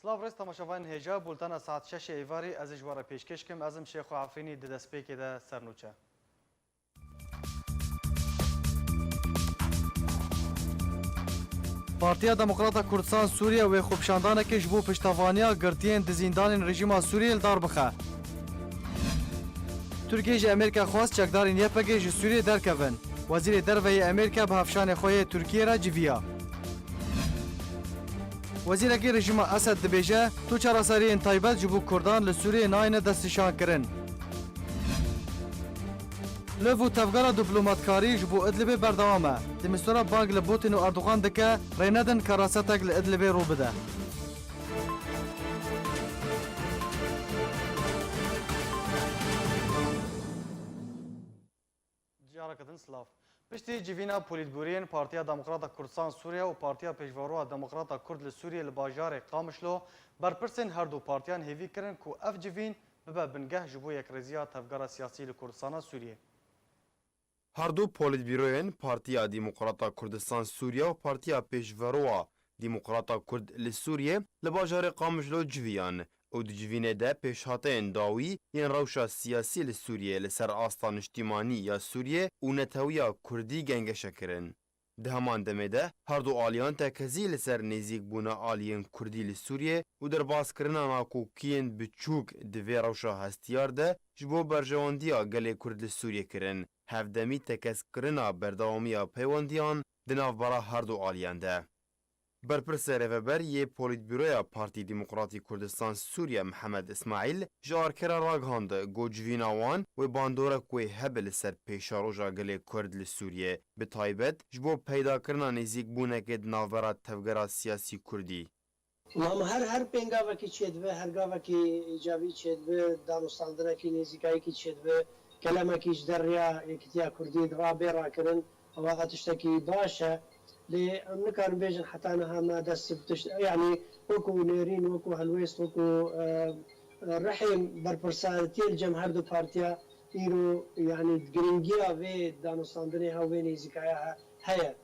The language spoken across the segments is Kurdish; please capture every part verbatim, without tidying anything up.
Silav rêz temaşevanên hêja, bultena saet şeşê êvarî ez ê ji we re pêşkêş kim. Ez im Şêxo Efrînî di destpêkê de sernûçe. Partiya Demokrata Kurdistan Sûriye wê xwepişandanekê ji bo piştevaniya girtiyên di zîndanên rejîma Sûriyê li dar bixe. Tirkiye ji Amerîka xwest çekdarên Y P G ji Sûriyê derkevin. Wezîrê Derve yê Amerîka bi hevşanê xwe yê Tirkiyê re civiya. Wezîrekî rejîma Esed dibêje, tu çareseriyên taybet ji bo Kurdan li Sûriyê nayêne destnîşankirin. Li û tevgera diplomatkarî ji bo Idlibê berdewam e. Demîstura bang li Putin û Erdogan dike, rê nedin karasetek li Idlibê rû bide. Careke din silav. Piştî civîna polîtbûriyên Partiya Demokrata Kurdistan Sûriye û Partiya Pêşveroya Demokrata Kurd li Sûriyê li bajarê Qamişlo, berpirsên her du partiyan hêvî kirin ku ev civîn bibe bingeh ji bo yekrêziya tevgera siyasî li Kurdistana Sûriyê. Her du polîtbîroyên Partiya Demokrata Kurdistan Sûriye û Partiya Pêşveroya Demokrata Kurd li Sûriyê li bajarê Qamişlo civiyan û di civînê de pêşhateyên dawî yên rewşa siyasî li Sûriyê li ser asta niştîmanî ya Sûriyê û netewiya Kurdî gengeşe kirin. Di heman demê de her du aliyan tekezî li ser nêzîkbûna aliyên Kurdî li Sûriyê û derbaskirina nakokiyên biçûk di vê rewşa hestiyar de ji bo berjewendiya gelê Kurd li Sûriyê kirin. Hevdemî tekezkirina berdewamiya peywendiyan di navbera her du aliyan de. Berpirsê rêveber yê Polîtbîroya Partî Demokratî Kurdistan Sûriye Mihemed Îsmaîl ji Arke re ragihand ku civîna wan wê bandorek wê hebe li ser pêşeroja gelê Kurd li Sûriye, bi taybet ji bo peydakirina nêzîkbûnekê di navbera tevgera siyasî Kurdî. Lama her, her pêngavekî çêdibe, her gavekî îcabî çêdibe, danûstandinekî nêzîkayîkî çêdibe, kelemekî ji derriya Yekîtiya Kurdî dibe bê rakirin, ewa tiştekî baş e. Lê em nikarin bêjin heta niha me dest bi tişt, yanî wekû nêrîn, wekû helwêst, wekû, e, e, rihê berpirsaretiyê li cem her du partiya îro, yanî giringiya vê danûstandinê hew vê nêzîkaya he-, heye.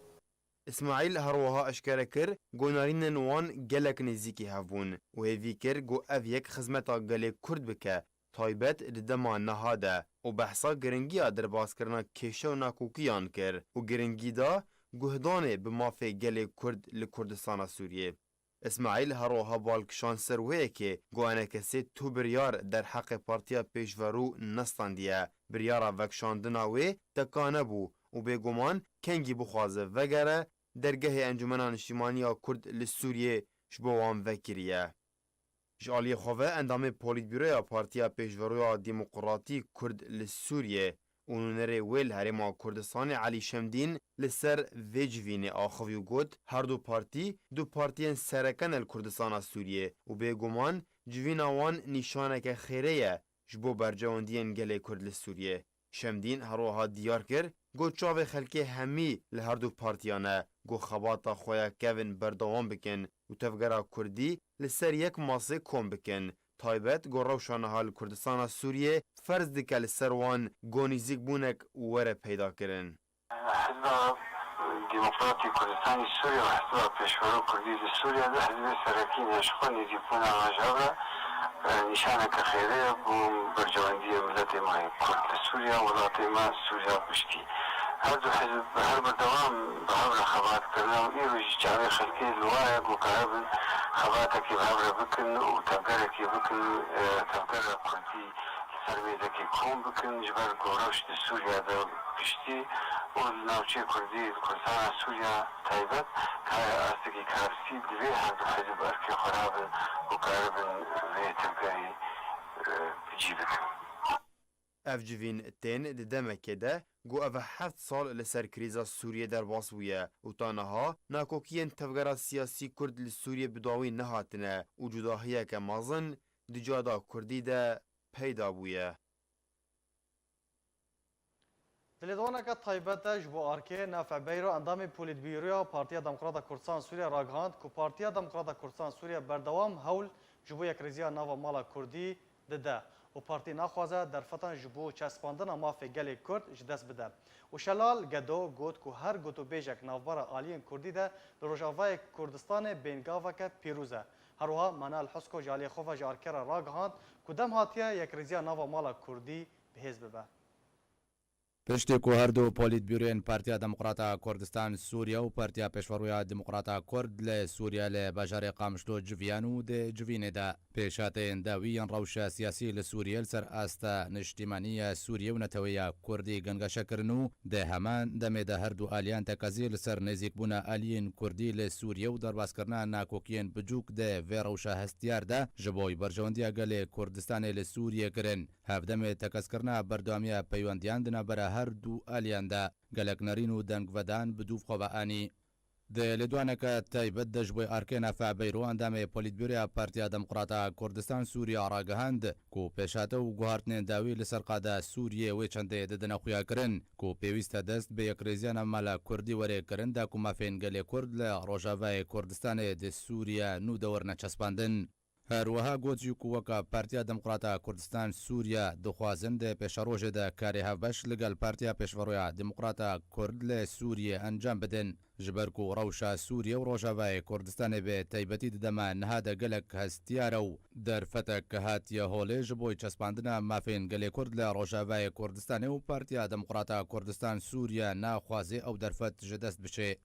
Îsmaîl her wiha eşkere kir ku narînên wan gelek nêzîkî hev bûn û hêvî kir ku ev yek xizmeta gelê Kurd bike, taybet di dema niha de û behsa giringiya derbaskirina kêşe û nakokiyan kir û giringî da guhdanê bi mafê gelê Kurd li Kurdistana Sûriyê. Îsmaîl her wiha bal kişand ser wê yekê ku E N K S tu biryar derheqê Partiya Pêşverû nestandiye, biryara vekişandina wê teka nebû û bêguman kengî bixwaze vegere dergehê Encûmena Niştîmanî ya Kurd li Sûriyê ji bo wan vekiriye. Ji aliyê xwe ve endamê Polîtbîroya Partiya Pêşveroya Demokratî Kurd li Sûriyê û nûnerê wê li Herêma Kurdistanê Elî Şemdîn li ser vê civînê axivî û got, her du partî, du partiyên sereke ne li Kurdistana Sûriyê û bêguman civîna wan nîşaneke xêrê ye ji bo berjewendiyên gelê Kurd li Sûriyê. Şemdîn her wiha diyar kir, got çavê xelkê hemî li her du partiyan e, got xebata xwe ya kevin berdewam bikin û tevgera Kurdî li ser yek masê kom bikin. Taybet got rewşa niha li Kurdistana Sûriyê ferz dike li ser wan got nîzîkbûnek were peyda kirin. Hizba Demokratî Kurdistanî Sûriye û Hizba Pêşwero Kurdî li Sûriye de hizbê serekî ne, ji xwe nêzîkbûna wan ji hev re, e, nîşaneke xêrê ye bo berjewendiyê miletê me yê Kurd li Sûriye, welatê me Sûriya piştî. Her du hizb bi her berdewam bi hev re xebat kirine û îro jî çavê xelkê li wa ye ku karibin xebatekê bi hev re bikin û tevgerekê bikin, e, tevgera Kurdî li ser mêzekê kom bikin, ji ber ku rewş di Sûriye de piştî û li navçeyê Kurdî, li Kurdistana Sûriye taybet, kare astekî karsî divê her du hizb erkê xwe rabin û karibin vê tevgerê, e, bi cî bikin. Ev civîn tên di demekê de ku ev heft sal li ser krîza Sûriyê derbas bûye û ta niha nakokiyên tevgera siyasî Kurd li Sûriyê bi dawî nehatine û cudahiyeke mezin di cihada Kurdî de peyda bûye. Di lêdwaneke taybet de ji bo Arkê, Nafe Beyro, endamê Polîtbîroya Partiya Demokrata Kurdistan Sûriye ragihand ku Partiya Demokrata Kurdistan Sûriye berdewam hewl ji bo yekrêziya nava mala Kurdî dide û partî naxwaze derfetan ji bo çespandina mafê gelê Kurd ji dest bide. Û Şelal Gedo got ku her gotûbêjek navbera aliyên Kurdî de li Rojavayê Kurdistanê bêngaveke pîroz e. Her wiha Manal Husko ji aliyê xwe ve ji Arke re ragihand ku dem hatiye yekrêziya nava mala Kurdî bi hêz bibe. Piştî ku her du polîtbûroyên Partiya Demokrata Kurdistan Sûriye û Partiya Pêşverûya Demokrata Kurd li Sûriye li bajarê Qamişlo civiyan û di civînê de pêşhateyên dawî yên rewşa siyasî li Sûriye li ser asta niştîmanî ya Sûriye û neteweya Kurdî gengaşe kirin û di heman demê de her du aliyan tekezî li ser nêzîkbûna aliyên Kurdî li Sûriye û derbaskirina nakokiyên biçûk di vê rewşa hestiyar de ji bo berjewendiya gelê Kurdistanê li Sûriye kirin. Hevdemê tekezkirina berdewamiya peywendiyan di navbera her du aliyan de gelek nerîn û dengvedan bi dûv xwe ve anî. Di lêdwaneke taybet de ji bo Arkê Nafe Beyro endamê Polîtbûroya Partiya Demokrata Kurdistan Sûriye ragihand ku pêşhate û guhartinên dawî li ser qada Sûriye wê çendê didine xuyakirin ku pêwîst e dest bi yekrêziya navmala Kurdî were kirin da ku mafên gelê Kurd li Rojavayê Kurdistanê di Sûriye nû de werine çespandin. Her wiha got jî ku weke Partiya Demokrata Kurdistan Sûriye dixwazin di pêşerojê de karê hevbeş li gel Partiya Pêşveroya Demokrata Kurd li Sûriye encam bidin, ji ber ku rewşa Sûriye û Rojavayê Kurdistanê bi taybetî di dema niha de gelek hestiyar e û derfetek hatiye holê ji bo çespandina mafên gelê Kurd li Rojavayê Kurdistanê û Partiya Demokrata Kurdistan Sûriye naxwaze ew derfet ji dest biçe.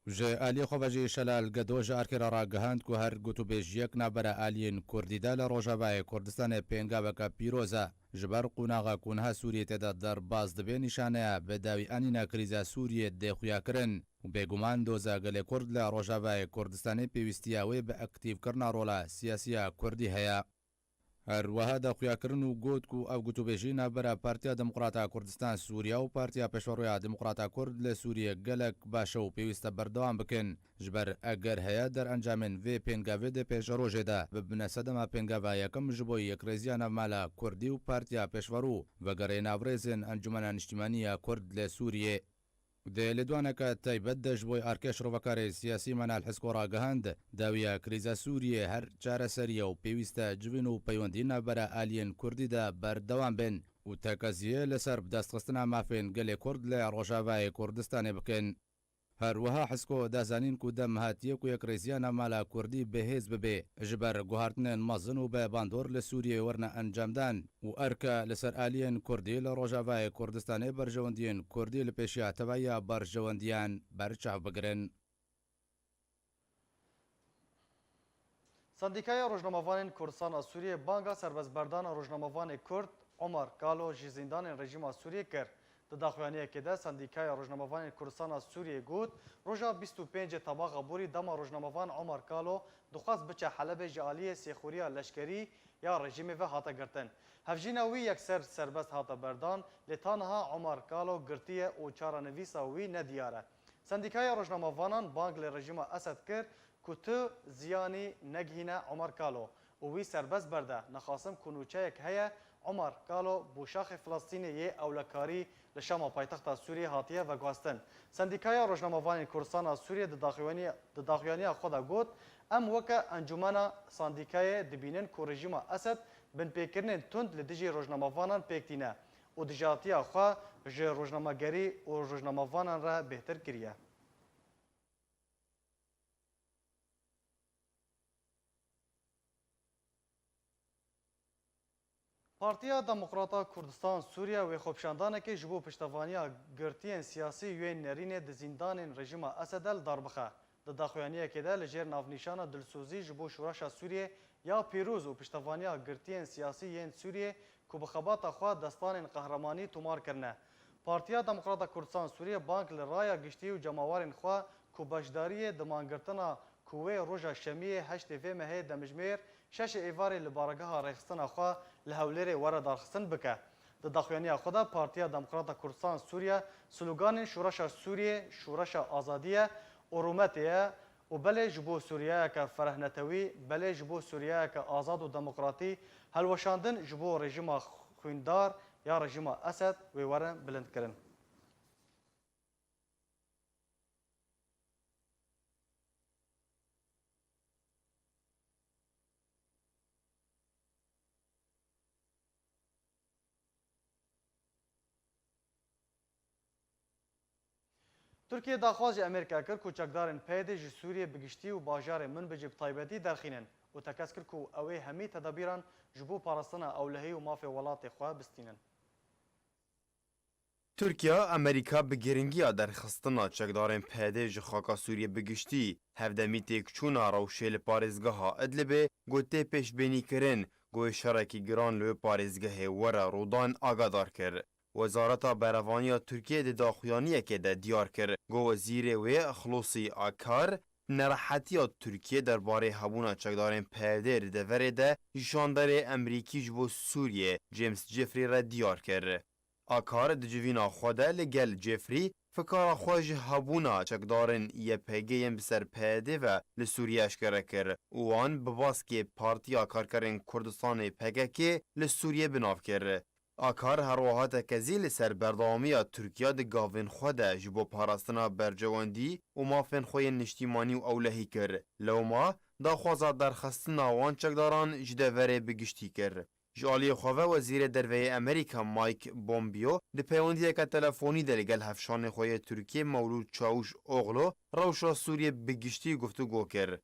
Ji aliyê xwe ve jî Şelal Gedo ji Arkê re ragihand ku her gotûbêjiyek navbera aliyên Kurdî de li Rojavayê Kurdistanê pêngaveke pîroz e. Ji ber qonaxa ku niha Sûriyê tê de derbas dibe nîşaneya bi dawî anîna krîza Sûriyê dê xuyakirin û bêguman doza gelê Kurd li Rojavayê Kurdistanê pêwîstiya wê bi aktîvkirina rola siyasiya Kurdî heye. Her wiha da xuyakirin û got ku ev gotûbêjî navbera Partiya Demokrata Kurdistan Sûriye û Partiya Pêşveroya Demokrata Kurd li Sûriye gelek baş e û pêwîst e berdewam bikin. Ji ber eger heye derencamên vê pêngavê di pêşerojê de bibine sedema pêngava yekem ji bo yekrêziya navmala Kurdî û Partiya Pêşverû vegerê navrêzên Encûmena Niştîmanî ya Kurd li Sûriyê. Di lêdwaneke taybet de ji bo Arkê şirovekarê siyasî Manal Hisko ragihand, dawiya krîza Sûriyê her çareserî ye û pêwîst e civîn û peywendî navbera aliyên Kurdî de berdewam bin û tekeziyê li ser bidestxistina mafên gelê Kurd li Rojavayê Kurdistanê bikin. Her wiha Hisko da zanîn ku dem hatiye ku yekrêziya navmala Kurdî bi hêz bibe, ji ber guhartinên mezin û bi bandor li Sûriyeyê werine encamdan û erke li ser aliyên Kurdî li Rojavayê Kurdistanê berjewendiyên Kurdî li pêşiya tevahiya berjewendiyan berçav bigirin. Sendîkaya Rojnamevanên Kurdistan a Sûriyê banga serbestberdana rojnamevanê Kurd Omar Kalo ji zîndanên rejîma Sûriyê kir. Di daxuyaniyekê de Sendîkaya Rojnamevanên Kurdistan a Sûriyê got, roja bîst û pêncê Tebaxa borî dema rojnamevan Omar Kalo dixwest biçe Helebê ji aliyê sêxuriya leşkerî ya rejîmê ve hate girtin. Hevjîna wî yekser serbest hate berdan, lê ta niha Omar Kalo girtiye û çarenivîsa wî nediyar e. Sendîkaya rojnamevanan bang li rejîma Esed kir ku tu ziyanî negihîne Omar Kalo û wî serbest berde. Nexasim ku nûçeyek heye, Omar Kalo bûşaxê Filistînê yê ewlekarî li Şama paytexta Sûriyê hatiye veguhestin. Sendîkaya Rojnamevanên Kurdistan a Sûriyê di daxuyaniya, di daxuyaniya xwe de got, em weke Encûmena Sendîkayê dibînin ku rejîma Esed binpêkirinên tund li dijî rojnamevanan pêk tîne û dijatiya xwe ji rojnamegerî û rojnamevanan re bêhtir kiriye. Partiya Demokrata Kurdistan Sûriye wê xwepişandanekê ji bo piştevaniya girtiyên siyasî yên nerînê di zîndanên rejîma Esed de li dar bixe. Di daxuyaniyekê de li jêr navnîşana dilsozî ji bo Şoreşa Sûriyê ya pîroz û piştevaniya girtiyên siyasî yên Sûriyê ku bi xebata xwe destanên qehremanî tomar kirine. Partiya Demokrata Kurdistan Sûriyê bang li raya giştî û cemawerên xwe ku beşdariyê di mangirtina ku wê roja şemiyê heştê vê mehê demjimêr şeşê êvarê li baregeha rêxistina xwe li Hewlêrê were darxistin bike. Di daxuyaniya xwe de Partiya Demokrata Kurdistan Sûriye sloganên Şoreşa Sûriyê, Şoreşa Azadî ye û rûmetê ye û belê ji bo Sûriyeyeke ferehnetewî, belê ji bo Sûriyeyeke azad û demokratî, helweşandin ji bo rejîma xwîndar ya rejîma Esed wê werin bilindkirin. Tirkiye daxwaz ji Amerîka kir ku çekdarên P Y D ji Sûriyê bi giştî û bajarê Minbicê bi taybetî derxînin û tekez kir ku ew ê hemî tedabîran ji bo parastina ewlehî û mafê welatê xwe bistînin. Tirkiye, Amerîka bi giringiya derxistina çekdarên P Y D ji xaka Sûriyê bi giştî, hevdemî têkçûna rewşê li parêzgeha Idlibê ku tê pêşbînîkirin ku ê şerekî giran li wê parêzgehê were rûdan agadar kir. Wezareta Berevaniya Tirkiyê di daxuyaniyekê de diyar kir ku wezîrê wê Xlosî Akar nerehetiya Tirkiyê derbarê hebûna çekdarên P Y D di deverê de ji şanderê Emerîkî ji bo Sûriyê James Jeffrey re diyar kir. Akar di civîna xwe de li gel Jeffrey fikara xwe ji hebûna çekdarên Y P G yên bi ser P Y D ve li Sûriyê eşkere kir û wan bi baskê Partiya Karkerên Kurdistanê P K K li Sûriyê bi nav kir. Akar her wiha tekezî li ser berdewamiya Tirkiye di gavên xwe de ji bo parastina berjewendî û mafên xwe yên niştîmanî û ewlehî kir. Lewma daxwaza derxistina wan çekdaran ji deverê bi giştî kir. Ji aliyê xwe ve Wezîrê Derve yê Amerîka Mike Pompeo di peywendiyeke telefonî de li gel hevşanê xwe yê Tirkiyê Mewlûd Çawûş Oxlu rewşa Sûriyê bi giştî guftûgo kir.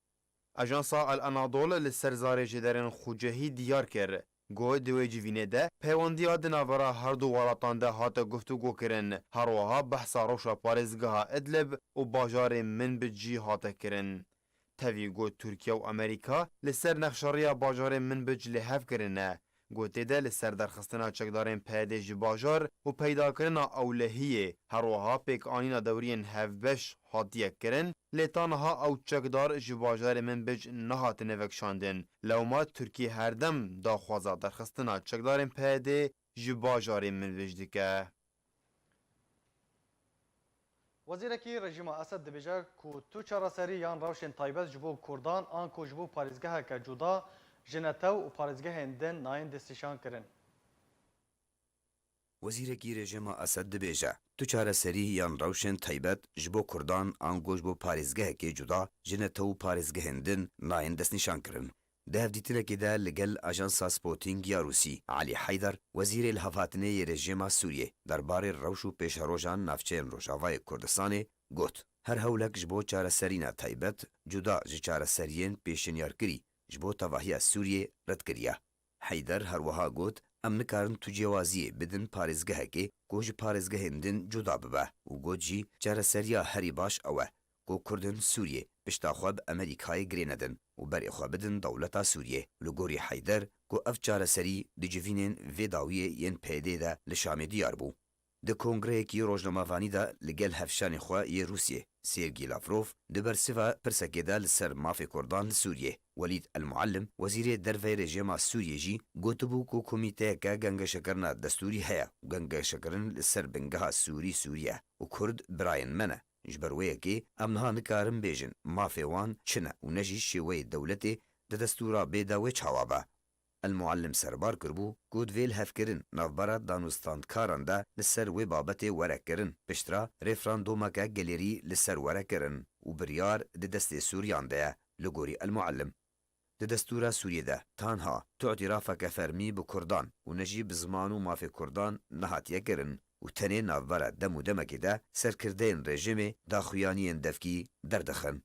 Ajansa El Anadol li ser zarê jêderên xucehî diyar kir ku di wê civînê de peywendiya di navbera her du welatan de hate guftûgokirin, her wiha behsa rewşa parêzgeha Idlib û bajarê Minbic jî hate kirin. Tevî got Tirkiye û Amerîka li ser nexşariya bajarê Minbic li hev kirine. Got tê de li ser derxistina çekdarên P Y D ji bajar û peydakirina ewlehiyê, her wiha pêkanîna dewriyên hevbeş hatiye kirin, lê ta niha ew çekdar ji bajarê Minbic nehatine vekişandin. Lewma Tirkiye herdem daxwaza derxistina çekdarên P Y D ji bajarê Minbic dike. Wezîrekî rejîma Esed dibêje ku tu çareserî yan rewşên taybet ji bo Kurdan anku ji bo parêzgeheke cuda ji netew û parêzgehên din nayên destnîşankirin. Wezîrekî rejîma Esed dibêje, tu çareserî yan rewşên taybet ji bo Kurdan ango ji bo parêzgehekê cuda ji netew û parêzgehên din nayên destnîşankirin. Di hevdîtinekê de li gel ajansa Spotting ya Rûsî, Elî Heyder, wezîrê lihevhatinê yê rejîma Sûriyê, derbarê rewş û pêşerojan navçeyên Rojavayê Kurdistanê, got, her hewlek ji bo çareserîna taybet, cuda ji çareseriyên pêşinyarkirî ji bo tevahiya Sûriyê red kiriye. Heyder her wiha got, em nikarin tu ciyawaziyê bidin parêzgehekê ku ji parêzgehên din cuda bibe û got jî, çareseriya herî baş ew e ku Kurdên Sûriyê pişta xwe bi Amerîkayê girê nedin û berê xwe bidin dewleta Sûriyê. Li gorî Heyder ku ev çareserî di civînên vê dawiyê yên P Y D de li Şamê diyar bû. Di kongreyekî rojnamevanî de li gel hevşanê xwe yê Rûsiyê, Sergî Lavrov, di bersiva pirsekê de li ser mafê Kurdan li Sûriyê, Welîd El Muallim, wezîrê derve rejîma Sûriyê jî gotibû ku komîteyeke gengeşekirina destûrî heye û gengeşekirin li ser bingeha Sûrî Sûrî ye û Kurd birayên me ne. Ji ber wê yekê em niha nikarin bêjin mafê wan çi ne û ne jî şêweyê dewletê di destûra bê de wê çawa be. El Muallim serbar kiribû ku divê lihevkirin navbera danûstandkaran de li ser wê babetê were kirin, piştre referandûmeke gelêrî li ser were kirin û biryar di destê Sûriyan de ye, li gorî El Muallim. Di destûra Sûriyê de tanha tu îtirafeke fermî bi Kurdan û ne jî bi ziman û mafê Kurdan nehatiye kirin û tenê navbera dem û demekê de serkirdeyên rejîmê daxuyaniyên devkî derdixin.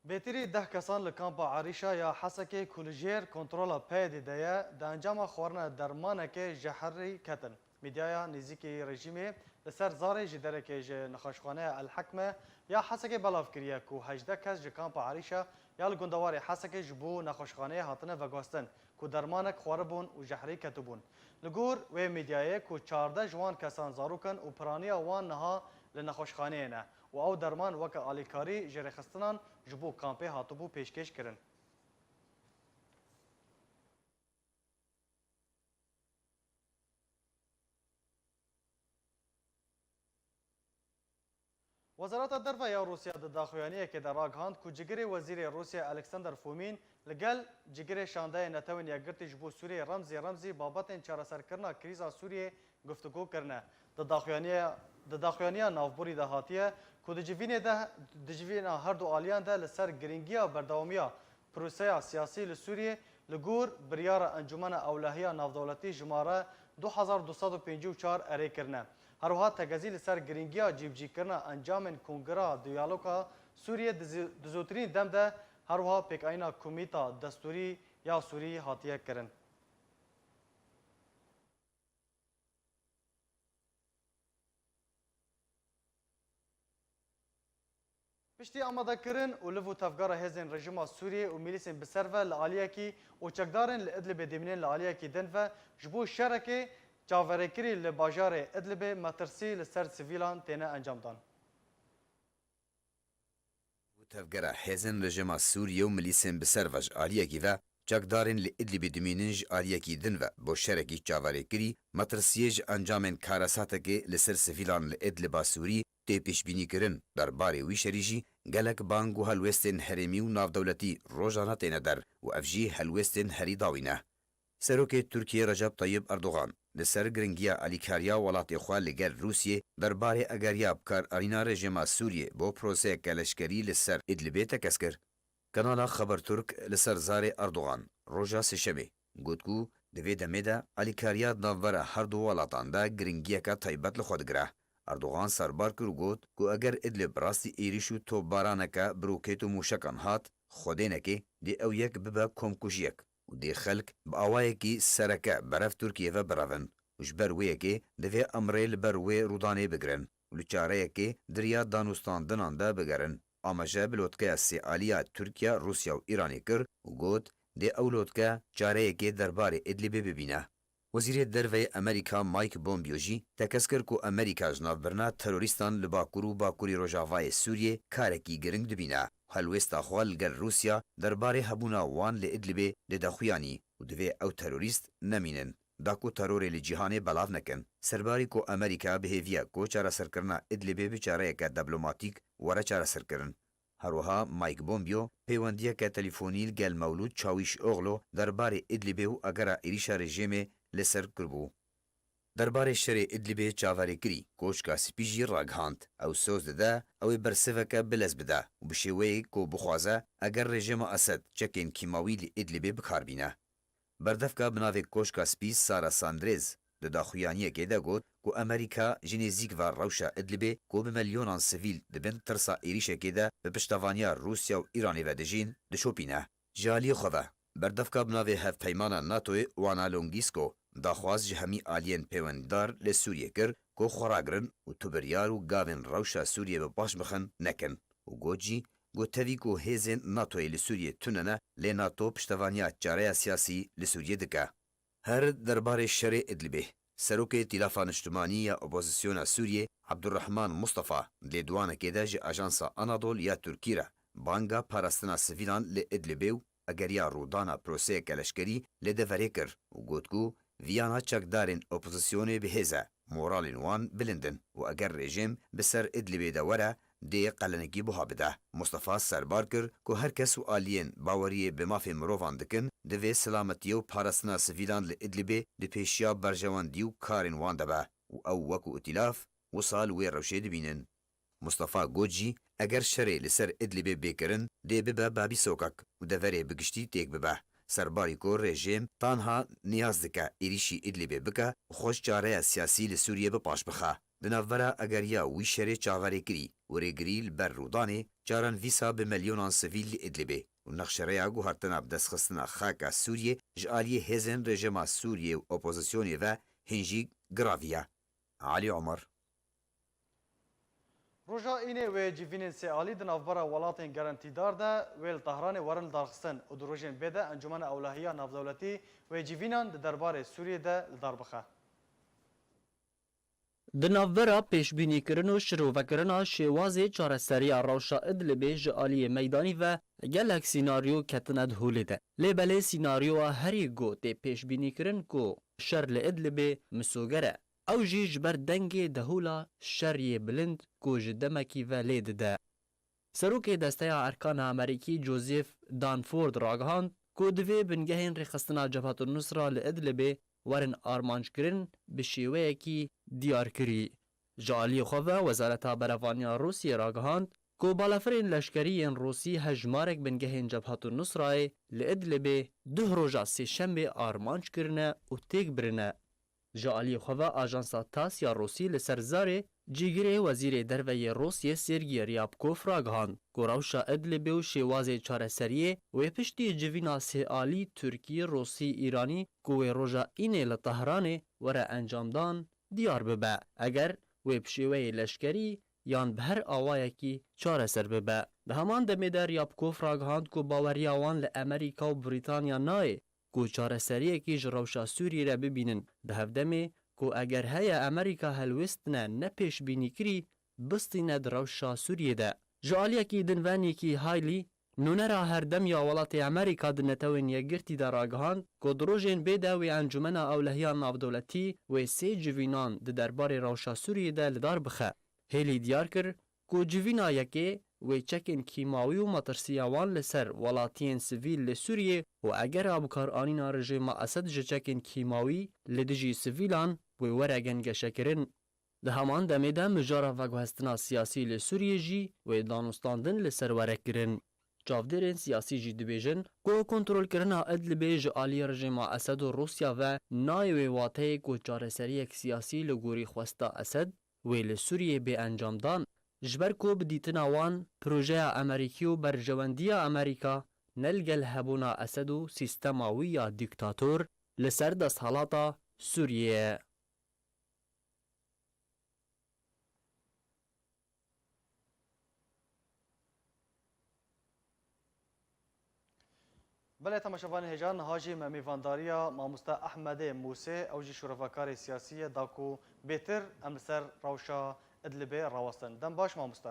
Bêtirî deh kesan li kampa Erîşa ya Hesekê ku li jêr kontrola P Y D de ye, di encama xwarina dermanekê jehrî ketin. Medyaya nêzîkî rejîmê li ser zarê ji derekê ji nexweşxaneya El Hekme ya Hesekê belav kiriye ku hejdeh kes ji kampa Erîşa ya li gundewarê Hesekê ji bo nexweşxaneyê hatine veguhestin ku dermanek xwaribûn û jehrî ketibûn. Li gor wê medyayê ku çardeh ji wan kesan zarok in û piraniya wan niha li nexweşxaneyê ne û ew derman weke alîkarî ji rêxistinan ji bo kampê hatibû pêşkêş kirin. Wezareta Derve ya Rûsya di daxuyaniyekê de ragihand ku cigirê wezîrê Rûsya Alexander Fomin li gel cigirê Şandeyê Netewên Yekgirtî ji bo Sûriyê Remzî Remzî babetên çareserkirina krîza Sûriyê guftûgo kirine. Di daxuyaniya, di daxuyaniya navborî de hatiye ku di civînê de, di civîna her du aliyan de li ser girîngiya berdewamiya proseya siyasî li Sûriyê li gor biryara Encûmena Ewlehiya Navdewletî jimare du hezar du sed û pêncî û çar erê kirine. Her wiha tegezî li ser girîngiya cîbicîkirina encamên Kongira Diyaloga Sûriyê di zû-, di zûtirîn dem de her wiha pêkanîna Komîta Destûrî ya Sûrî hatiye kirin. Piştî amadekirin û liv û tevgera hêzên rejîma Sûriyê û milîsên bi ser ve li aliyekî û çekdarên li Idlibê dimînin li aliyekî din ve, ji bo şerekê çaverêkirî li bajarê Idlibê metirsî li ser sivîlan têne encamdan. Û tevgera hêzên rejîma Sûriyê û milîsên bi ser ve ji aliyekî ve, çekdarên li Idlibê dimînin ji aliyekî din ve bo şerekî çaverêkirî, metirsiyê ji encamên karesatekê li ser sivîlan li Idliba Sûrî tê pêşbînîkirin. Derbarê wî şerî jî gelek bang û helwêstên herêmî û navdewletî rojane têne der û ev jî helwêstên herî dawî ne. Serokê Tirkiyê Recep Tayyip Erdogan li ser giringiya alîkariya welatê xwe li gel Rûsiyê derbarê egeriya bikaranîna rejîma Sûriyê bo proseyeke leşkerî li ser Idlibê tekez kir. Kanala Xeberturk li ser zarê Erdogan roja Sêşemê got ku di vê demê de alîkariya di navbera her du welatan de giringiyeke taybet li xwe digire. Erdogan serbar kir û got ku eger Idlib rastî êrîş û topbaraneke bi rokêt û mûşekan hat, xwedênekê dê ew yek bibe komkujiyek û dê xelk bi awayekî sereke berev Tirkiyê ve birevin û ji ber wê yekê divê em rê li ber wê rûdanê bigirin û li çareyekê di riya danûstandinan de bigerin. Amaje bi lotkeya sêalî ya Tirkiye, Rûsya û Îranê kir û got, dê ew lotke çareyekê derbarê Idlibê bibîne. Wezîrê Derve yê Amerîka Mike Pompeo jî tekez kir ku Amerîka ji navbirina terorîstan li Bakur û Bakurî Rojavayê Sûriyê karekî giring dibîne û helwêsta xwe li gel Rûsya derbarê hebûna wan li Idlibê dide xuyanî û divê ew terorîst nemînin, da ku terorê li cîhanê belav nekin. Serbarî ku Amerîka bi hêviya ku çareserkirina Idlibê bi çareyeke diplomatîk were çareserkirin. Her wiha Mike Pompeo peywendiyeke telîfonî li gel Mewlûd Çawîşoglu derbarê Idlibê û egera êrîşa rejîmê li ser kiribû. Derbarê şerê Idlibê çaverêkirî, Koçka Spî jî ragihand, ew soz dide, ew ê bersiveke bilez bide û bi şêweyek ku bixwaze, eger rejîma Esed çekên kîmawî li Idlibê bi kar bîne. Berdevka bi navê Koşka Spî Sara Sandrêz di daxuyaniyekê de got ku Amerîka ji nêzîk ve rewşa Idlibê ku bi milyonan sivîl di bin tirsa êrîşekê de bi piştevaniya Rûsya û Îranê ve dijîn, dişopîne. Ji aliyê xwe ve, berdevka bi navê Hevpeymana NATOyê Wana Longisko daxwaz ji hemî aliyên pêwendîdar li Sûriyê kir ku xwe ragirin û tu biryar û gavên rewşa Sûriyê bi paş bixin nekin û got jî, Got tevî ku hêzên NATOyê li Sûriyê tune ne, lê NATO piştevaniya çareya siyasî li Sûriyê dike. Her derbarê şerê Idlibê, Serokê Tîlafa Niştimanî ya Opozisyona Sûriyê Abdurrahman Mustafa di lêdwanekê de ji Ajansa Anadol ya Tirkî re banga parastina sivîlan li Idlibê û egeriya rûdana proseyeke leşkerî li deverê kir û got ku viyana çekdarên opozisyonê bi hêz e, moralên wan bilind in û eger rejîm bi ser Idlibê de were, dê qelenekî buha bide. Mustafa serbar kir ku her kes û aliyên baweriyê bi mafê mirovan dikin, divê silametiyê û parastina sivîlan li Idlibê di pêşiya berjewendî û karên wan de be û ew wekû îtîlaf wisa li wê rewşê dibînin. Mustafa got jî, eger şerê li ser Idlibê bê kirin, dê bibe babî sokak û deverê bi giştî têk bibe. Serbarî ku rejîm tanha niyaz dike êrîşî Idlibê bike û xwe ji çareya siyasî li Sûriyê bi paş bixe. Di navbera egeriya wî şerê çaverêkirî û rêgirî li ber rûdanê, caran vîsa bi milyonan sivîl li Idlibê û nexşereya guhertina bidestxistina xaka Sûriyê ji aliyê hêzên rejîma Sûriyê û opozisyonê ve hîn jî giravî ye. Alî Omer. Roja Înê wê civînên sê alî di navbera welatên gerentîdar de wê li Tehranê werin lidarxistin û di rojên bê de Encûmena Ewlehiya Navdewletî wê civînan di derbarê Sûriyê de li dar bixe. Di navbera pêşbînîkirin û şirovekirina şêwazê çareseriya rewşa Idlibê ji aliyê meydanî ve gelek sînaryo ketine di holê de. Lê belê sînaryoya herî ku tê pêşbînîkirin ku şer li Idlibê misoger e. Ew jî ji ber dengê dehûla şer yê bilind ku ji demekî ve lê dide. Serokê Desteya Erkana Amerîkî Joseph Dunford ragihand ku divê bingehên rêxistina Cebhetul Nusra li Idlibê werin armanckirin bi şêweyekî diyarkirî. Ji aliyê xwe ve Wezareta Berevaniya Rûsiyê ragihand ku balafirên leşkerî yên Rûsî hejmarek bingehên Cebhetul Nusrayê li Idlibê duh roja Sêşemê armanc kirine û têk birine. Ji aliyê xwe ve ajansa TASS ya Rûsî li ser zarê cîgirê Wezîrê Derve yê Rûsiyê Sergî Ryabkov ragihand ku rewşa Idlibê û şêwazê çareseriyê wê piştî civîna sêalî Tirkî, Rûsî, Îranî ku wê roja Înê li Tehranê were encamdan diyar bibe, eger wê bi şêweyê leşkerî yan bi her awayekî çareser bibe. Di heman demê de Ryabkov ragihand ku baweriya wan li Amerîka û Brîtanya nayê ku çareseriyekî ji rewşa Sûriyê re bibînin, di hevdemê ku eger heye Amerîka helwêstine ne pêşbînîkirî bistîne di rewşa Sûriyê de. Ji aliyekî din ve Nikki Haley, nûnera herdem ya welatê Amerîka di Netewên Yekgirtî de ragihand ku di rojên bê de wê Encûmena Ewlehiya Navdewletî wê sê civînan di derbarê rewşa Sûriyê de li dar bixe. Haley diyar kir ku civîna yekê wê çekên kîmawî û metirsiya wan li ser welatiyên sivîl li Sûriyê û egera bikaranîna rejîma Esed ji çekên kîmawî li dijî sivîlan wê were gengeşekirin. Di heman demê de mijara veguhestina siyasî li Sûriyê jî wê danûstandin li ser were kirin. Çavdêrên siyasî jî dibêjin ku kontrolkirina Idlibê ji alî rejîma Esed û Rûsya ve nayê wê wateyê ku çareseriyek siyasî li gorî xwesta Esed wê li Sûriyê bê encamdan, ji ber ku bi dîtina wan projeya Amerîkî û berjewendiya Amerîka ne li gel hebûna Esed û sîstema wî ya dîktator li ser desthelata Sûriyê ye. Belê temaşevanê hêja, niha jî me mêvandariya mamoste Ehmedê Mûsê, ew jî şorevakarê siyasî ye, da ku bêtir em li ser rewşa Idlibê rawestin. Dem baş mamoste.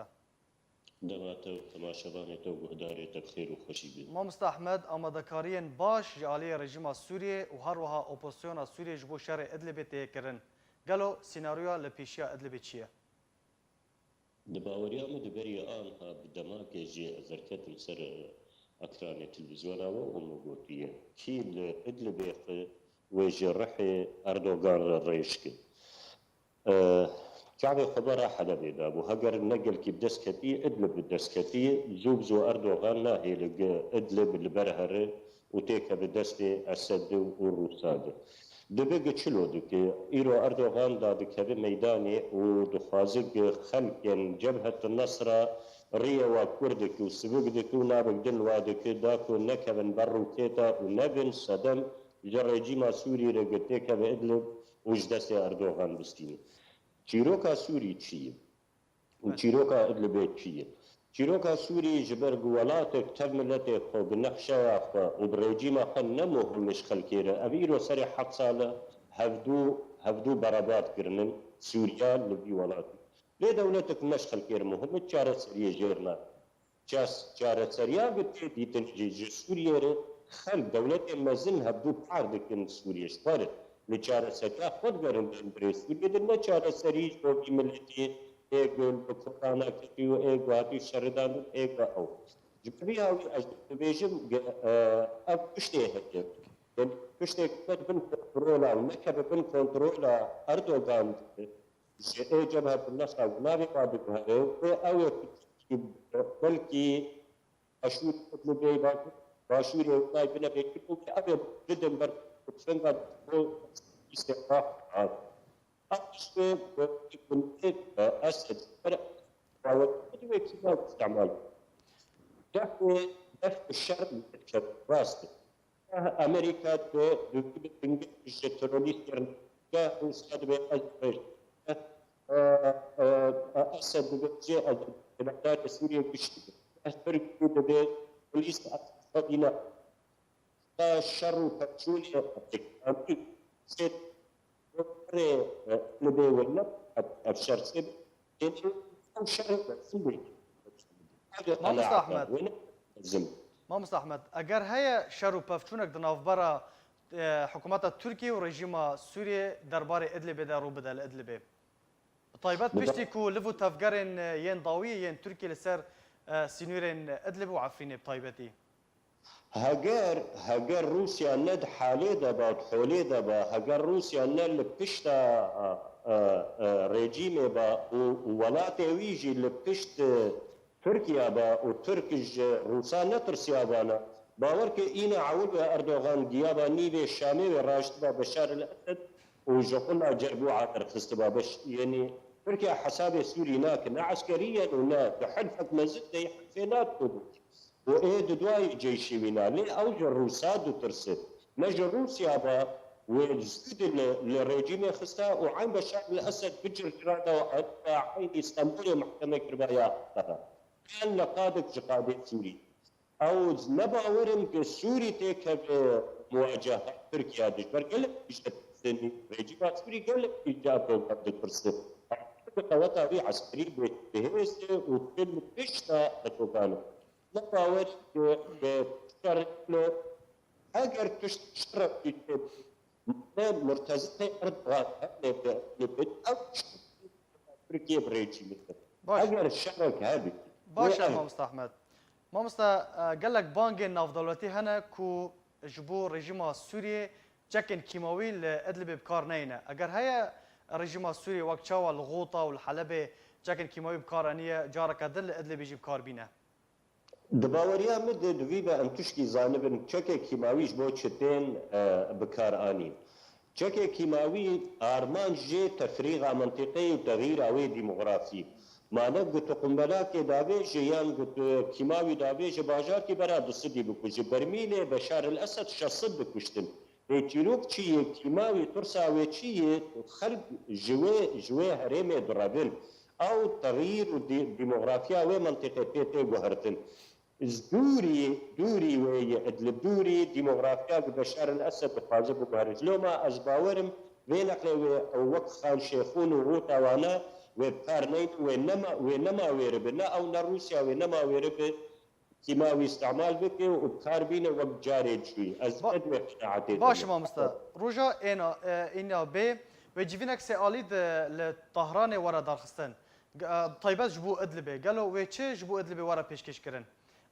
Dema te û temaşevanê te û guhdarê te bi xêr û xweşî bin. Mamoste Ehmed, amadekariyên baş ji aliyê rejîma Sûriyê û her wiha opozisyona Sûriyê ji bo şerê Idlibê tê kirin. Gelo senaryoya li pêşiya Idlibê çi ye? Di baweriya min di berî anha bi demakê jî ez derketim ser ekranê televîzyona we û min gotiye, kî li Idlibê xwe wê ji rihê Erdogan re rêj ke. E, çavê xwe bera Helebê dabû. Heger ne gelkî bi dest ketî, Idlib bi dest ketî, zû bi zû Erdogan nahêle gi Idlib li ber here û têkeve destê Esed û Rûsa de. Dibe gi çilo dike, îro Erdogan da dikeve meydanê û dixwaze gi xelkên Cebhet Nesra riyê wa kûr dike û sivik dike û navek din wa dike, da ku nekevin ber roketa û nebin sedem ji rejîma Sûrî re gi têkeve Idlib û ji destê Erdogan bistîne. Çîroka Sûrî çi ye? Û çîroka Idlibê çi ye? Çîroka Sûrî ji ber ku welatek tev miletê xwe bi nexşeya xwe û bi rejîma xwe ne muhim e ji xelkê re. Ev îro serê heft sal e hevdû, hevdû berebat kirinin Sûriya li vî welatî. Lê dewletek ne ji xelkê re muhim e, çareseriyê jêr nake. Ças-, çareseriya bi tê dîtin jî ji Sûriyê re xelk, dewletên mezin hevdû par dikin Sûriyê ji xwe re. Li çareseriya xwe digerin, berê Sûriyê de ne çareserî ji bo vî miletî ê ku li kurana ketî û ê ku hatî şeridandin, ê ku ew. Ji ber vî hawî ez dibêjim, ge-, e, ev piştê heye. Yanî piştê keve bin kontrola û nekeve bin kontrola Erdogan, ji ê Cebhetullah Sağ navê wa diguhere û ew ê belkî Başûrê Idlibê, Başûrê Unay bine bêtir û ew ê bidin ber tufenga bo îstîqlal. Ev tiştê gundê Esed ber bawer wekî nav îstîmal. Def û def û şer rast e. Amerîka di, di, di, di, ji terorîstên ke Rûsya dibe ez dibêjim. Eh, eh, eh, Esed dibêje ez ji beşdarê Sûriyê giştî. Eh, Tirkî dibê polîs xwe dîna. Ka şer û pevçûnê Amerîkanî sê rê, eh, li bê wele ev, ev şer sê bê. Têne ew şer wezin bê. Ev Mamoste qenaeta Ahmed. Wê ne wezin. Mamoste Ahmed, eger heye şer û pevçûnek di navbera, e, hikûmeta Tirkiyê û rejîma Sûriyê derbarê Idlibê de rû bide li Idlibê. Bi taybet Bi piştî ku liv û tevgerên, e, yên dawî yên Tirkiyê li ser, e, sînorên Idlib û Efrînê bi taybetî. Heger, heger Rûsya ne di halê de ba, di holê de ba, heger Rûsya ne li pişta, e, e, e, rejîmê ba û, û welatê wî jî li pişt, e, Tirkiya ba û Tirk ji Rûsa netirsiyabana, bawer ke îna ewil be Erdogan giyaba nîvê Şamê wê raştiba Beşar el Esed, û ji qula Cerbûa derxistiba. Beş, yanî Tirkiye hesabê Sûrî nake, ne eskerî yen û ne di hilfek mezin de yê hilfê NATO bû. Û ê di duayî ceyşê wî na. Lê ew ji Rûsa ditirse. Ne ji Rûsya ba, wê zû di li, li rejîmê xista û eyn Beşar el Esed bicircira da û aniya eynî Stenbolê mehkeme kiriba ya Ankara. Yan li qadik ji qadê Sûrî. Ew ne bawer in ku Sûrî têkeve muwaceha Tirkiye de. Ji ber gelek tişt ditirsin. Rejîma Sûrî gelek tişt ji Erdogan ditirsin. Qeweta wî eskerî bi, bi hêz e û tim pişta Erdogan e. Ne bawer in ku bi şer, eger tişt şerek tê, ne murtezîqê Erdogan hene bi, bi, ew Tirkiye bi rejîmê de. Baş. Eger şerek hebî. Baş e, Wê ev mamosta Ahmed. Mamosta, e, gelek bangên navdewletî hene ku ji bo rejîma Sûriyê çekên kîmawî li Idlibê bi kar neyne. Eger heye rejîma Sûriyê wek çawa li Xûta û li Helebê çekên kîmawî bi kar aniye, careke din li Idlibê jî bi kar bîne? Di baweriya min de divî be em tişkî zanibin, çekê kîmawî ji bo çi tên, e, bi kar anîn. Çekê kîmawî armanc jê tefrîxa mintîqeyê û texyîra wê demografî. Ma ne gutu qumbelakê davêje yan gutu kîmawî davêje bajarkî bera du sedî bikuje. Bermîlê Beşar el Esed şeş sed dikuştin. Lê çîrok çi yê, kîmawî tirsa wê çi yê, xelk ji wê, ji wê herêmê direbin. Ew texyîr û dî-, demografiya wê mintîqê pê tê guhertin. Ji dûrî, dûrî wê yê Idlib, dûrî demografiya ku Beşar el Esed dixwaze biguhere. Ji loma ez bawer im vê neqlê wê ew wek Xan Şêxûn û Rûta wana wê bi kar neynin, wê nema, wê nema wêribe. Ne ew ne Rûsya wê nema wêribe kîmawî îstimal bike û bi kar bîne wek carê cûyî. Ez Ba-, qet wê qenaetê baş de me. Mamoste. Roja êna, e, êna bê, wê civînek sê alî de li Tahranê were darxistin. G-, e, taybet ji bo Idlibê. Gelo wê çi ji bo Idlibê were pêşkêş kirin?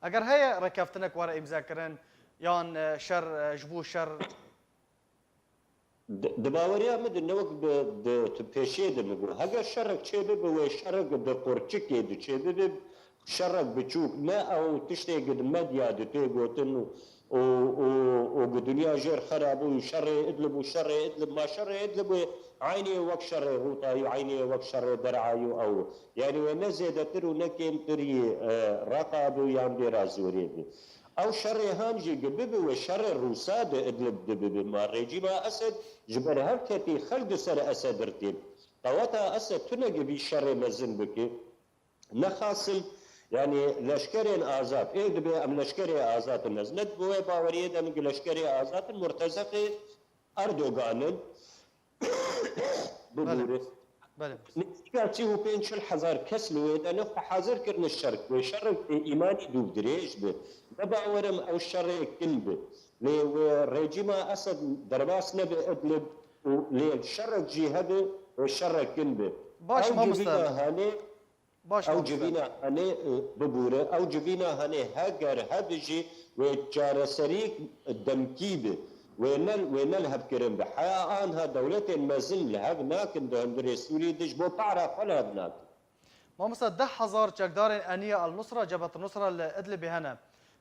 Eger heye rêkeftinek were îmze kirin, yan, e, şer, e, ji bo şer Di, di baweriya min de ne wek bi, di, tu pêşê de min got. Heger şerek çêbibe, wê şerek di qurçikê de çêbibe, şerek biçûk, ne ew tiştê ku di medya de tê gotin û, û, û, û ku dinya jêr xera bû, şerê Idlib û şerê Idlib, ma şerê Idlib wê eynî wek şerê Rûtayî û eynî wek şerê Derayî û ew. Yanî wê ne zêdetir û ne kêmtir yî, e, Reqa bû yan Dêra Zorê bû. Ew şerê han jî gi bibe wê şerê Rûsa di Idlib di bibe. Ma rejîma Esed ji ber her ketî xelk di ser Esed ir tê. Qeweta Esed tune gi vî şerê mezin bike. Nexasim, yanî leşkerên azad, ê dibe em leşkerê azad in. Ez ne di wê baweriyê de min gi leşkerê azad in, murtezeqê Erdogan in. Belê. Bibûre. Belê. Nêzîka sî û pênc çil hezar kes li wê de ne xwe hazir kirine şer, wê şerek bê îmanî dûvdirêj be. Ne bawer im ew şerê kin be. Lê wê rejîma Esed derbas nebe Idlib û lê şerek jî hebe, wê şerek kin be. Baş, Ew mamoste. civîna hanê Baş Ew mamoste. civîna hanê, e, bibûre, ew civîna hanê heger hebe jî wê çareserî demkî be. Wê ne, wê ne li hev kirin be. Heya anha dewletên mezin li hev nakin di hundirê Sûrî de ji bo para xwe li hev nakin. Mamoste, deh hezar çekdarên Eniya El Nusra, Cebhet El Nusra li Idlibê hene.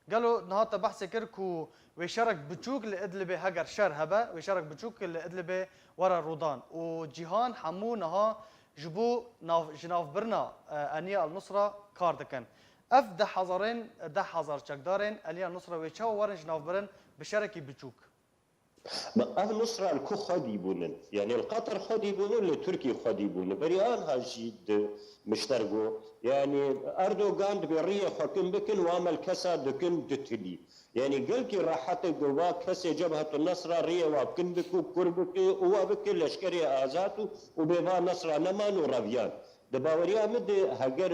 Gelo niha te behsê kir ku wê şerek biçûk li Idlibê, heger şer hebe, wê şerek biçûk li Idlibê were rûdan û cîhan hemû niha ji bo nav-, ji navbirina, e, Eniya El Nusra kar dikin. Ev deh hezarên, deh hezar çekdarên Eniya El Nusra wê çawa werin ji navbirin bi şerekî biçûk? Ma ev Nusra li ku xwedî bûnin? Yanî li Qatar xwedî bûnin, li Tirkî xwedî bûnin. Berî anha jî di mişter got. Yanî Erdogan dibê riyê xwe kin bikin, wa me li kesa dikin du tilî. Yanî gelkî rehet e ku va kesê Cebhetu Nesra riyê wa kin bike û kur bike û wa bike leşkerê azad û, û bê va Nesra neman û reviyan. Di baweriya min de heger,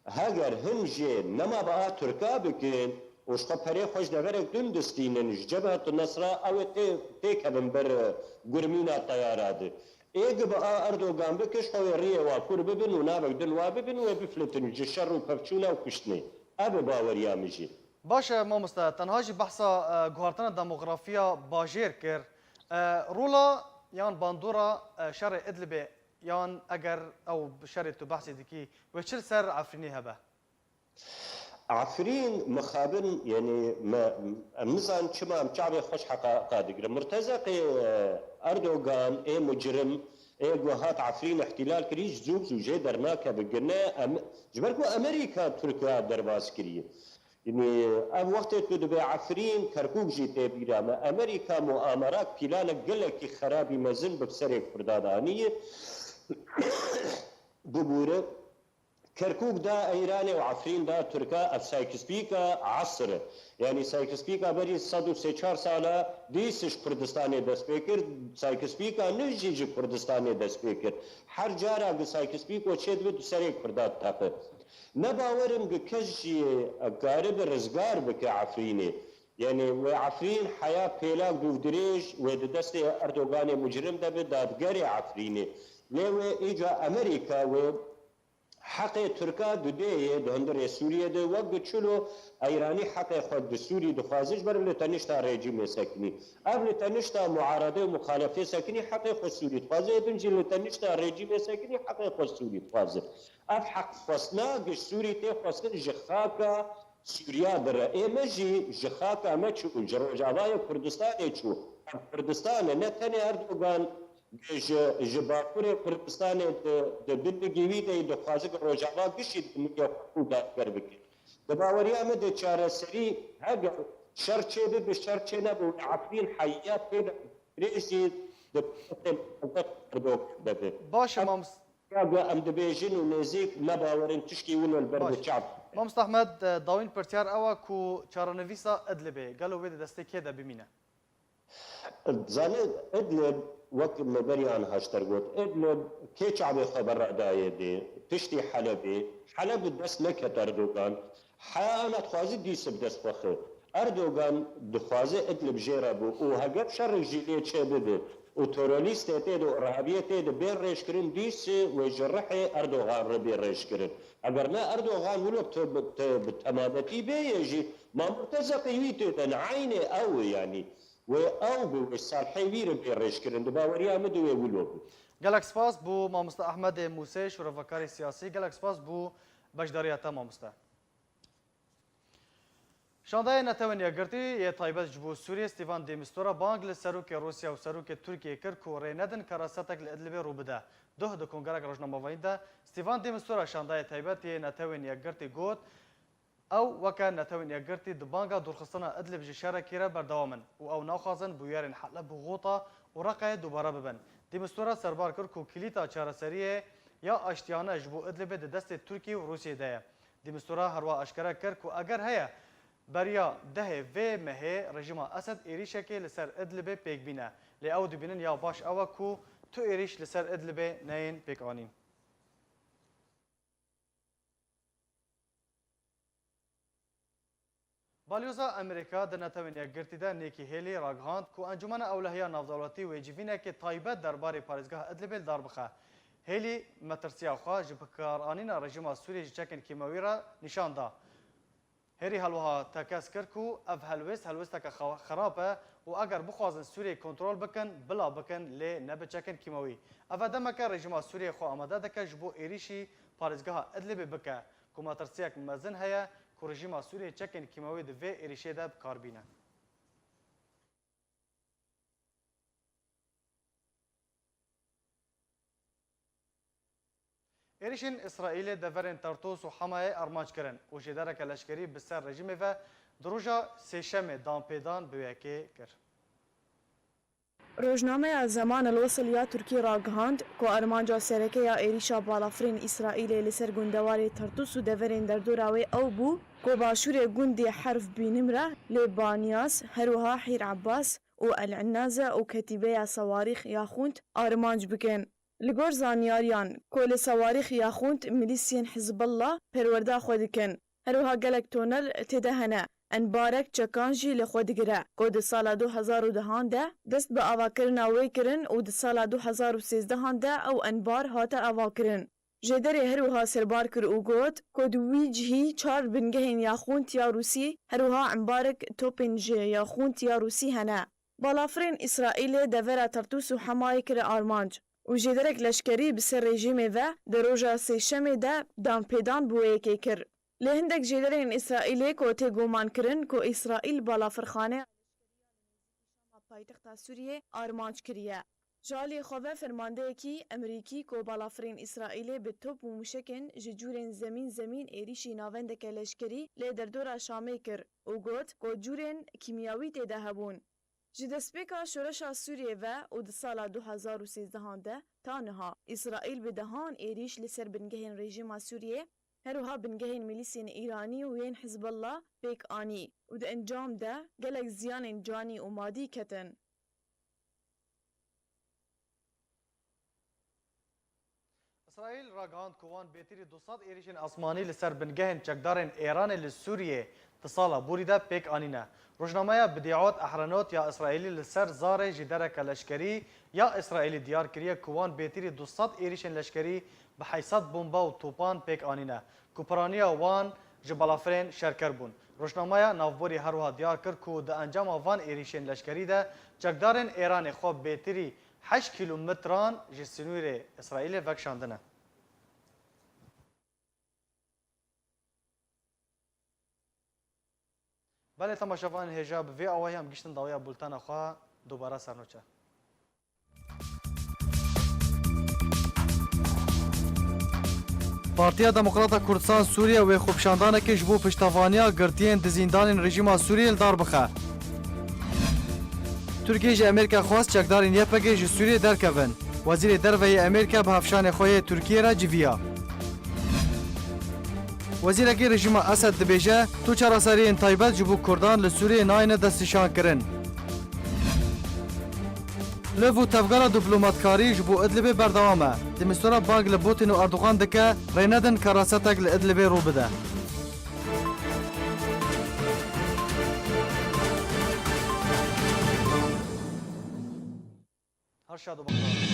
heger hin jê nema bi a Tirka bikin û ji xwe perê xwe ji deverek din distînin, ji Cebhetu Nesra ew ê tê, têkevin ber, e, gurmîna teyara de. Ê gi bi a Erdogan bike, ji xwe wê riyê wa kur bibin û navek din wa bibin, wê biflitin ji şer û pevçûna û kuştinê. Ev e baweriya min jî. Baş e mamoste, tenha jî behsa, e, guhartina demografiya bajêr kir. E, rola yan bandora, e, şerê Idlibê, yan eger ew şerê tu behsê dikî, wê çi li ser Efrînê hebe? Efrîn mixabin, yanî me, em nizanin çima em çavê xwe ji heqa qadigirin. Murtezeqê, e, Erdogan, ê mucrim, ê ku hat Efrîn îhtîlal kirî, ji zû zû jê dernakeve. Gine em, ji ber ku Amerîka Tirkiya derbas kiriye. Yanî ev wextê ku dibe Efrîn, Kerkûk jî tê bîra me. Amerîka muamerak, pîlanek gelekî xerabî mezin bi serê Kurda de aniye. Bibûre. Kerkûk da Îranê û Efrîn da Tirka, ev Sykes-Picot esr e. Yanî Sykes-Picot berî sed û sê çar sala dîs ji Kurdistanê dest pê kir, Sykes-Picot nû jî ji Kurdistanê dest pê kir. Her cara ku Sykes-Picot çêdibe, tu serê Kurda diteqe. Ne bawer im ku kes jî karibe rizgar bike Efrînê. Yanî wê Efrîn heya pêlak dûvdirêj wê di destê Erdoganê mucrim de be, dadgerê Efrînê. Lê wê îca Amerîka wê heqê Tirka didê yê di hundirê Sûriyê de, wek ku çilo Îranî heqê xwe di Sûrî dixwaze, ji ber li tenişta rejîmê sekinî. Ev li tenişta muaredê û muxalefê sekinî, heqê xwe Sûrî dixwaze, ê din jî li tenişta rejîmê sekinî, heqê xwe Sûrî dixwaze. Ev heqxwestina gi Sûrî tê xwestin ji xaka Sûriya dire. Ê me jî ji xaka me çû, ji Rojavayê Kurdistanê çû. Ev Kurdistan e, ne tenê Erdogan. Ji, ji Bakurê Kurdistanê di, di bindigî wî de dixwaze ku Rojava gişî di nûya xwe dadger bike. Di baweriya min de çareserî, heger şer çêbibe, şer çênebe û Efrîn heya pê de dirêj jî di Bakurê Kurdistanê de be. Baş e, Ev mamost- ya ku em dibêjin û nêzîk me bawerin tişkî wilo li ber Baş. Bi çav. Mamosta Ehmed, e, dawîn pirsyar ew e ku çarenivîsa Idlibê gelo wê di destê kê de bimîne? Zanî, Idlib, wek me beriya niha ji te re got, Idlib kê çavê xwe berra dayê dê, piştî Helebê, Heleb dest neket Erdogan, heya ana dixwaze dîs bi dest xwe xi. Erdogan dixwaze Idlib jê re bû û heger şerek jî lê çêbibe û terorîstê tê de û irhabiyê tê de bê rêjkirin, dîs wê ji rihê Erdogan re bê rêjkirin. Eger ne Erdogan wilo tu bi, tu bi temadetî bê yê jî, ma Murtezekî wî tê de ne eynê ew e yanî. Wê ew bi wê serhê wî re bê rêjkirin. Di baweriya min de wê wilo bû. Gelek spas bo mamoste Ehmedê Mûsê, şorevakarê siyasî. Gelek spas bo beşdariya te, mamoste. Şandayê Netewên Yekgirtî yê taybet ji bo Sûriyê Stîvan de Mistura bang li serokê Rûsya û serokê Tirkiyê kir ku rê nedin karasetek li Idlibê rû bide. Duh di kongerek rojnamevayîn de Stîvan de Mistura şandayê taybet yê Netewên Yekgirtî got, Ew weke Netewên Yekgirtî di banga dûrxistina Idlib ji şerekî re berdewam in û ew naxwazin bûyerên Heleb û Xûta û Reqeyê dubare bibin. De Mistura serbar kir ku kilîta çareseriyê ya aştiyane ji bo Idlibê di destê Tirkiyê û Rûsiyê de ye. De Mistura herwiha aşkere kir ku eger heye beriya dehê vê mehê rejîma Esed êrîşekê li ser Idlibê pêk bîne. Lê ew dibînin ya baş ew e ku tu êrîş li ser Idlibê neyên pêkanîn. Balyoza Amerîka di Netewên Yekgirtî de Nikki Haley ragihand ku Encûmena Ewlehiya Navdewletî wê civînekê taybet derbarê parêzgeha Idlibê li dar bixe. Haley metirsiya xwe ji bikaranîna rejîma Sûriyê ji çekên kîmewî re nîşan da. Herî helwiha tekez kir ku ev helwêst helwêsteke xe-, xerab e û eger bixwazin Sûriyeyê kontrol bikin, bila bikin, lê ne bi çekên kîmewî. Ev e demeke rejîma Sûriyê xwe amade dike ji bo êrîşî parêzgeha Idlibê bike, ku metirsiyek mezin heye ku rejîma Sûriyê çekên kîmewî di vê êrîşê de bi kar bîne. Êrîşên Îsraîlê deverên Tertûs û Hemayê armanc kirin û jêdereke leşkerî bi ser rejîmê ve di roja Sêşemê danpêdan bi yekê kir. Rojnameya Zaman El Wesel ya Tirkî ragihand ku armanca sereke ya êrîşa balafirên Îsraîlê li ser gundewarê Tertûs û deverên derdora wê ew bû ku başûrê gundê Herf Bînimre, Lê Baniyas, herwiha Hîr Ebbas û El Ennaze û ketîbeya Sewarîx ya Xûnt armanc bikin. Li gor zanyariyan ku li Sewarîx ya Xûnt milîsiyên Hizbullah perwerda xwe dikin. Herwiha gelek tonel tê de hene. Enbarek çekan jî li xwe digire ku di sala du hezar û dehan de dest bi avakirina wê kirin û di sala du hezar û sêzdehan de ew enbar hate avakirin. Jêderê herwiha serbar kir û got ku di wî cihî çar bingehên ya Xûnt ya Rûsî, herwiha embarek topên ji ya Xûnt ya Rûsî hene. Balafirên Îsraîlê devera Tertûs û Hemayê kire armanc û jêderek leşkerî bi ser rejîmê ve di roja Sêşemê de danpêdan bi wê yekê kir. Li hindek jêderên Îsraîlê ku tê guman kirin ku Îsraîl balafirxaneya leşkerî ya li nêzîkî Şama paytexta Sûriyê armanc kiriye. Ji alî xwe ve fermandeyekî Emerîkî ku balafirên Îsraîlê bi top û mûşekên ji cûrên zemîn zemîn êrîşî navendeke leşkerî li derdora Şamê kir û got ku cûrên kîmyawî tê de hebûn. Ji destpêka şoreşa Sûriyê ve û di sala du hezar û sêzdehan de ta niha, Îsraîl bi dehan êrîş li ser bingehên rejîma Sûriyê, her wiha bingehên milîsên Îranî û yên Hizbullah pêk anî û di encam de gelek ziyanên canî û madî ketin. Îsraîl ragihand ku wan bêtirî du sed êrîşên asmanî li ser bingehên çekdarên Êranê li Sûriyê di sala borî de pêk anîne. Rojnameya Bidîot Ehrenot ya Îsraîlî li ser zarê jêdereke leşkerî ya Îsraîlî diyar kiriye ku wan bêtirî du sed êrîşên leşkerî bi heyşt sed bomba û topan pêk anîne. Ku piraniya wan ji balafirên şerker bûn. Rojnameya Navborî her wiha diyar kir ku di encama van êrîşên leşkerî de çekdarên Êranê xwe bêtirî heşt kîlometran ji sînorê Îsraîlê vekişandine. Belê temaşevanên hêja, bi vê awayî em giştin dawiya bultena xwe, dubare sernûçe. Partiya Demokrata Kurdistan Sûriye wê xwepişandanekê ji bo piştevaniya girtiyên di zîndanên rejîma Sûriyê li dar bixe. Tirkiye ji Amerîka xwest çekdarên Y P G ji Sûriyê derkevin. Wezîrê Derve yê Amerîka bi hevşanê xwe yê Tirkiyê re civiya. Wezîrekî rejîma Esed dibêje, tu çareseriyên taybet ji bo Kurdan li Sûriyê nayêne destnîşankirin. Liv û tevgera diplomatkarî ji bo Idlibê berdewam e. Di Mistura bang li Putin û Erdogan dike, rê nedin karasetek li Idlibê rû bide. Her şad û bextewar.